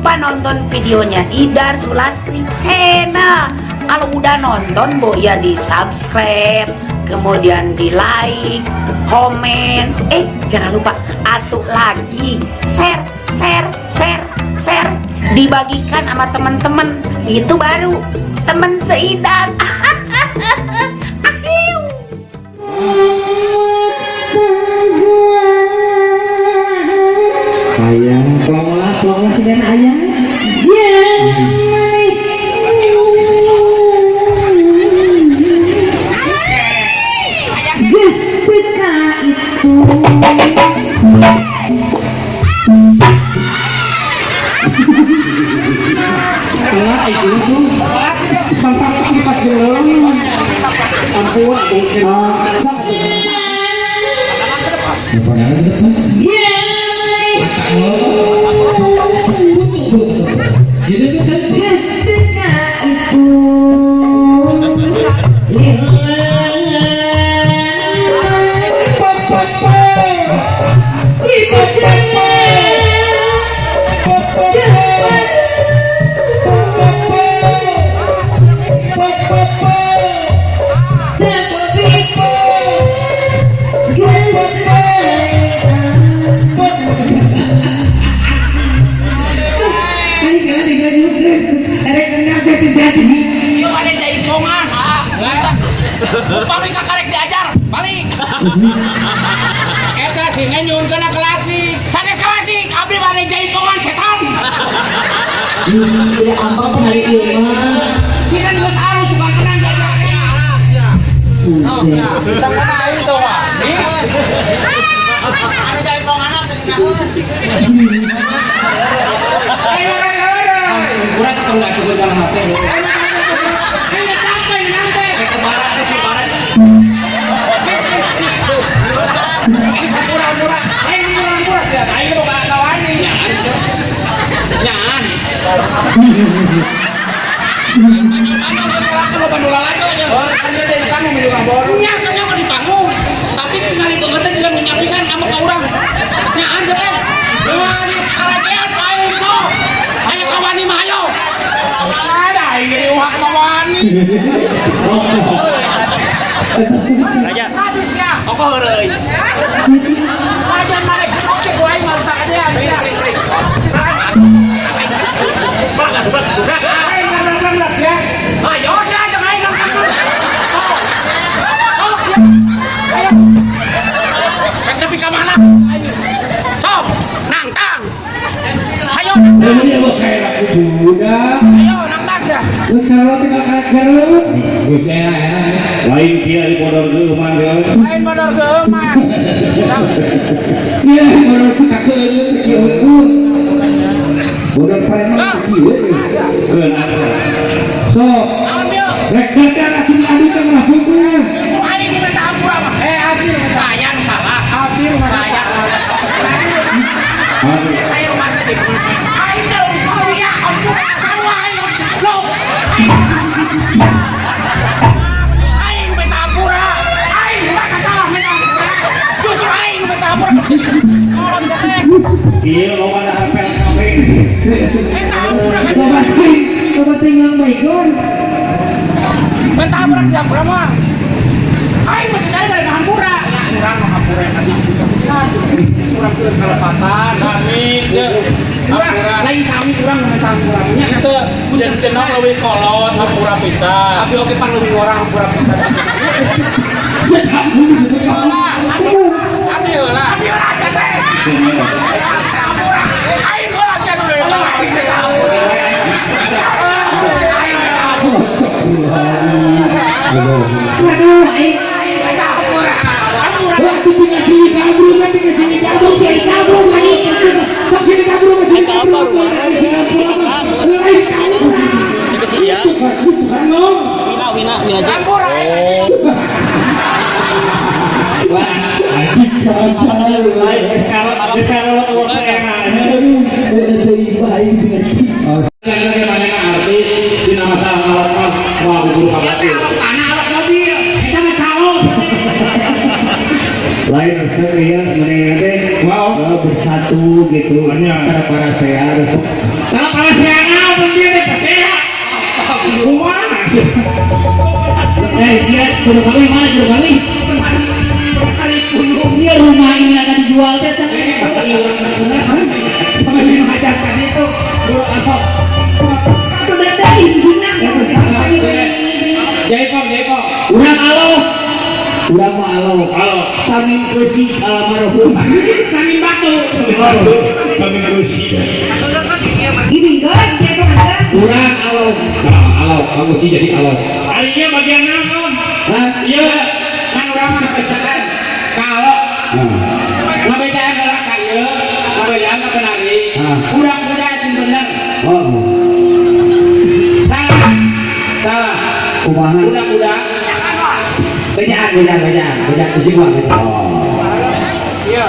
lupa nonton videonya Idar Sulastri Channel. Kalau udah nonton, Bo, ya di subscribe, kemudian di like, komen. Jangan lupa atuh lagi share, share, share, share, dibagikan sama teman-teman. Itu baru teman seidar. Ahiu. Ayang, pelongolah, pelongolah sih dan ayang. Geus itu. Telat itu tuh. Pangpang pas gelem. Ampun, ampun. Jadi itu cantik. Geus itu. Upami kakarek diajar, balik. Eta sih nyuhunkeun klasik. Sanes klasik, abdi bade jaipongan setan. Udah apa hari ieu mah. Sina geus alus suka kenang diajar. Buset. Sakana aing tuh mah. Ada jaipongan teh ngaheur. Urang ketemu enggak syukur kana hate. Lain kia di bodor geuman lain bodor geuman. Iya, bodor kakeun kieu hukum. Bodor preman kieu. Keun atuh. So, rek dadar atuh diadukeun mah hukum. Aing minta ampura mah. Abdi saya nu salah. Abdi saya. Saya rumah saja. Aing sia ampura sarua aing goblok. Aing minta ampura. Aing bakal salah minta ampura. Justru aing minta ampura. Tolong teh. Ieu loba dahar pel kabeh. Minta ampura kan. Loba tinggal baikon. Minta ampura di ampura mah. Aing mah tidak ada hampura. Ya urang mah hampura tadi bisa. Urang seueur kalepatan. Sami jeung hampura. Lain sami urang minta hampura nya. Teu cenah leuwih kolot hampura pisan. Abi oge pan leuwih ngorang hampura pisan. Abi heula. Abi heula sia teh. Hampura. Aing heula sia nu deui. Aing minta hampura. Aing minta hampura. Aduh, aing waktu tinggal sini kabur, kan tinggal sini kabur, sini kabur, sok sini kabur, sini kabur, sini kabur, lain kabur. Itu sih ya. Itu kan ngomong. Wina, wina, wina aja. Wah, Lain sekarang lo enak. Artis di nama salah mau guru kabatir. Lain resep ya, menengah teh Wow. bersatu. Nya. Tara parasea resep. Tara parasea naon dia teh pasea. Kumaha? Dia kudu kawin mana kudu kawin? Dia rumah ini akan dijual teh sama minum aja tadi itu apa? Jaipong, jaipong. Urang aloh. Urang mah aloh. Aloh. Samin eusi almarhum. Samin batu. Samin eusi. Ini kan jaipong ada. Urang aloh. Nah, aloh kamu sih jadi aloh. Arinya bagian naon? Hah? Iya. Kan urang mah ngabejaan. Ka aloh. Ngabejaan heula ka ieu, ngabejaan ka penari. Urang kuda sing bener. Oh. Salah. Salah. Kumaha? Kuda-kuda. Bejaan, bejaan, bejaan. Bejaan pusing mah. Oh. Iya.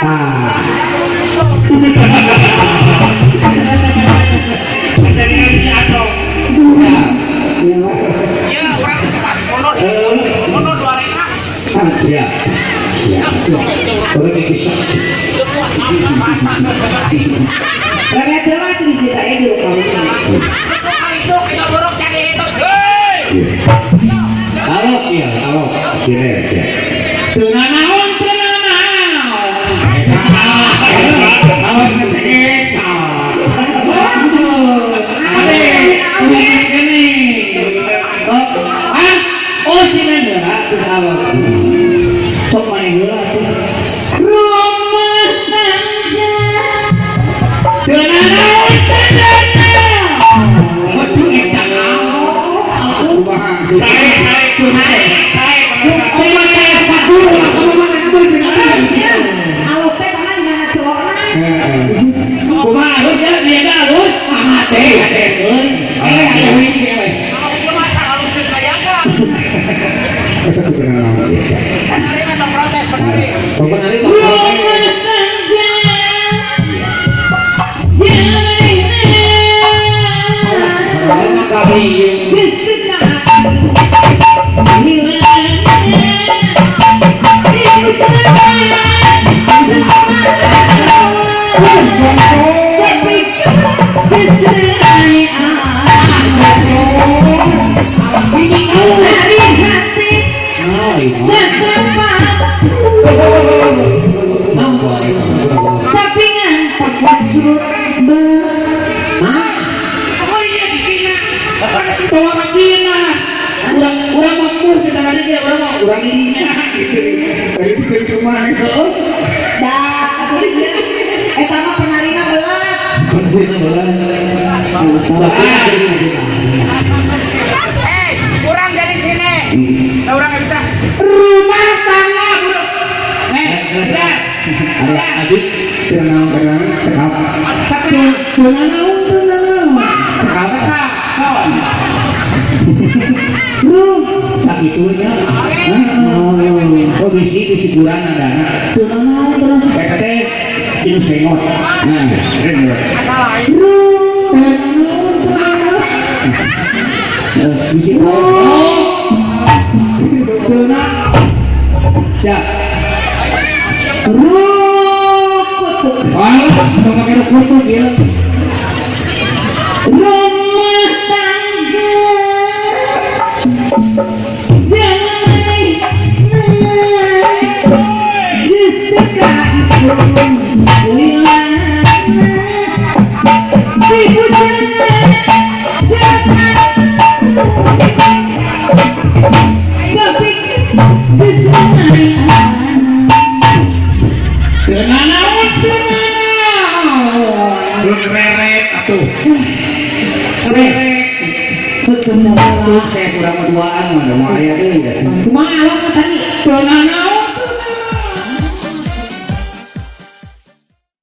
Ah. Iya, orang pas kono. Kono dua reka. Iya. Siap. Boleh bisa. Rakyat dewa itu diceritain di rumah. Itu kita borok cari itu. Alok ya, alok. Kira ya. Tenanaon, tenanaon. Alok eta. Ade, kene. Ah, oh sina heula geus alok. Sok maneh heula atuh. Rumah tangga. Tenanaon, tenanaon. Waduh eta kumaha? Tarik, tarik, tarik. Alok teh tangan di mana celokna? Kumaha halus ya, niaga halus. Hate, hate euy. Eh, aya hiji we. Eta kudu naon ya. Penari mah tong protes, penari. Penari tong protes. Tapi ngantak Urang mampu kita tadi dia urang mah urang dinya gitu. Dari pikir semua itu. Dah, eta mah penarina belat. Penarina belat. Eh, urang dari sini. Nah, urang nggak bisa. Rumah tangga, bro. Eh, bisa. Ada adik tenang-tenang cekap. Tenang-tenang cekap. Sakitunya. Oh bisi bisi kurang ada anak. Tenang-tenang. Kayak teh ini sengot. Nah, sengot. Bisi tenang. Ya. Rukut. Alah, pakai rukut ya. Rumah tangga jangan Saya kurang berduaan, mana mau ayah deh. Kumaha tadi? Tenang.